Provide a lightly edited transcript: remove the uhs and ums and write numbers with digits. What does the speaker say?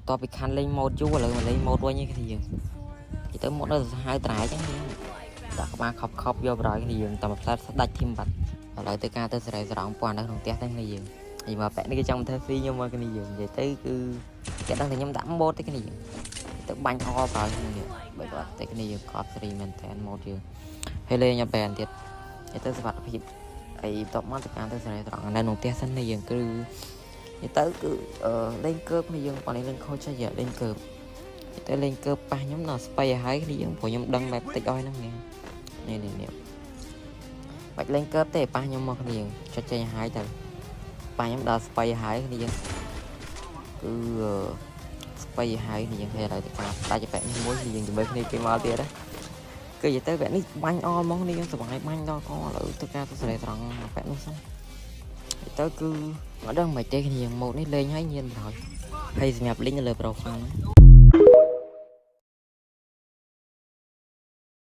បន្ទាប់ពីខាន់លេងម៉ូតយូរឥឡូវមកលេងម៉ូតវិញគ្នាយើងនិយាយទៅម៉ូតនៅសាហាវត្រែចឹងគ្នាដាក់ក្បាលខប់ខប់យកបរយគ្នាយើងតែមួយផ្លែស្ដាច់ធីមបាត់ឥឡូវទៅការទៅសេរីស្រង់ពណ៌នៅក្នុងផ្ទះទៅគ្នាយើងនិយាយមកប៉ែនេះគេចង់ធ្វើស៊ីខ្ញុំមកគ្នាយើងនិយាយទៅគឺគេដឹងតែខ្ញុំដាក់ម៉ូតទេគ្នាយើងទៅបាញ់អបរយគ្នាបើគាត់តែគ្នាយើងកប់សេរីមែនតើម៉ូតយើងហើយលេងអត់បែនទៀតនិយាយទៅសុវត្ថិភាពអីបន្ទាប់មកទៅការទៅសេរីត្រង់នៅក្នុងផ្ទះសិននេះយើងគឺនិយាយទៅគឺលេងកើបគ្នាយើងបងនេះលេងខូចចេះលេងកើបទៅលេងកើបប៉ះខ្ញុំដល់ស្បៃឲ្យហើយគ្នាយើងព្រោះខ្ញុំដឹងបែបតិចអស់ហ្នឹងនេះនេះនេះបាច់លេងកើបទេប៉ះខ្ញុំមកគ្នាយើងចុចចេញឲ្យទៅប៉ះខ្ញុំដល់ស្បៃឲ្យគ្នាយើងគឺស្បៃឲ្យគ្នាយើងហើយឥឡូវទៅការដាច់បែបនេះមួយគ្នាយើងជាមួយគ្នាគេមកទៀតណាគឺនិយាយទៅបែបនេះបាញ់អល់មកគ្នាយើងសុបាយបាញ់ដល់កឥឡូវទៅការទៅសេរីត្រង់បែបនោះសិនទៅគឺអត់ដឹងមិនទេគ្នាម៉ូតនេះលេងហើយញៀនបណ្ដោយហើយសម្រាប់លេងនៅលើ profile ហ្នឹង។